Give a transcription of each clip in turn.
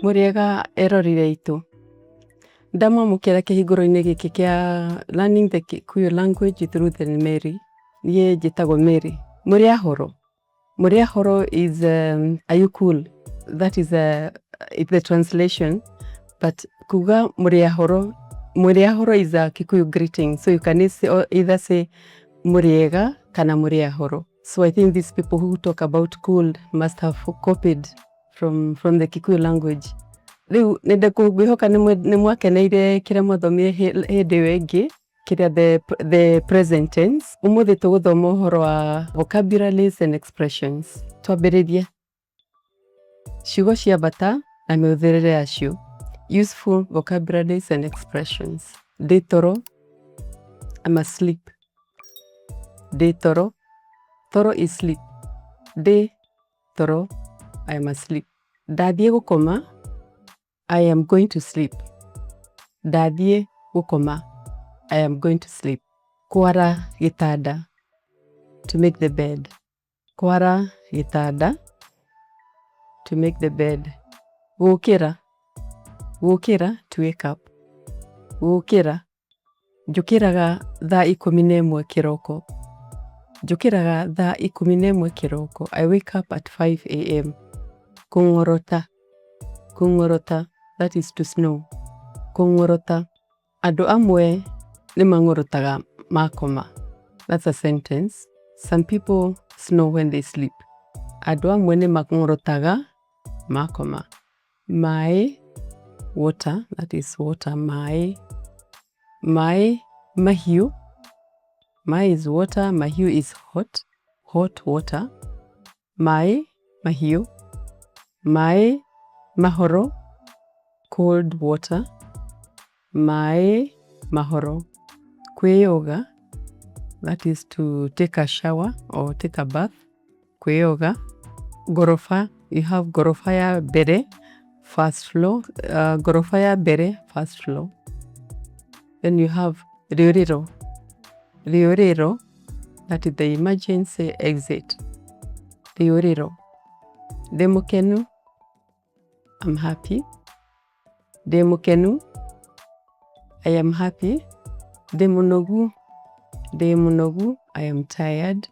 Mũrĩega eroreri aitũ, ndamwamũkĩra kĩhingũro-inĩ gĩkĩ kĩa Learning the Kikuyu Language with Ruth and Mary. Niĩ njĩtagwo Mary. Mũrĩ ahoro? Mũrĩ ahoro is are you cool? That is the translation, but kuga mũrĩ ahoro, mũrĩ ahoro is a Kikuyu greeting, so you can either say mũrĩega kana mũrĩ ahoro. So I think these people who talk about cool must have copied from the Kikuyu language. Rĩu nĩngwĩhoka nĩ mwakeneire kĩrĩa mwathomire hĩndĩ ĩyo ĩngĩ, kĩrĩa the present tense. Ũmũthĩ tũgũthoma ũhoro wa vocabularies and expressions. Twambĩrĩrie. Ciugo cia bata na mĩhũthĩrĩre yacio. Useful vocabularies and expressions. Ndĩ toro, I'm asleep. Ndĩ toro, toro is sleep. Ndĩ toro, I am asleep. Ndathiĩ gũkoma, I am going to sleep. Ndathiĩ gũkoma, I am going to sleep. Kwara gĩtanda, to make the bed. Kwara gĩtanda, to make the bed. Gũkĩra, gũkĩra, to wake up. Gũkĩra, njũkĩraga thaa 11 kĩroko. Njũkĩraga thaa 11 kĩroko. I wake up at 5 a.m. Kũng'orota, kũng'orota, that is to snore. Kũng'orota, andũ amwe nĩ mang'orotaga makoma. That's a sentence. Some people snore when they sleep. Andũ amwe nĩ mang'orotaga makoma. Maĩ, water, that is water, maĩ. Maĩ mahiũ, maĩ is water, mahiũ is hot, hot water. Maĩ mahiũ, maĩ mahoro, cold water. Maĩ mahoro. Kwĩyoga, that is to take a shower or take a bath. Kwĩyoga. Ngoroba, you have ngoroba ya mbere, first floor, ngoroba ya mbere, first floor. Then you have rĩũrĩro, rĩũrĩro, that is the emergency exit. Rĩũrĩro. Ndĩ mũkenu, I'm happy. Ndĩ mũkenu, I am happy. Ndĩ mũnogu, ndĩ mũnogu, I am tired.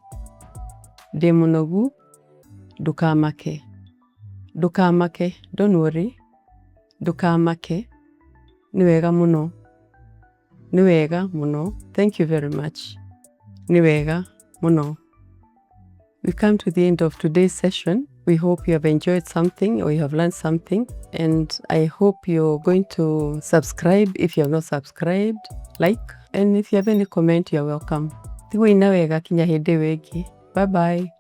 Ndĩ mũnogu, ndũkamake. Ndũkamake, don't worry. Ndũkamake, nĩ wega mũno. Nĩ wega mũno. Thank you very much. Nĩ wega mũno. We come to the end of today's session. We hope you have enjoyed something or you have learned something. And I hope you're going to subscribe if you have not subscribed, like, and if you have any comment, you're welcome. Tigwo na wega kinya hĩndĩ ĩyo ĩngĩ. Bye bye.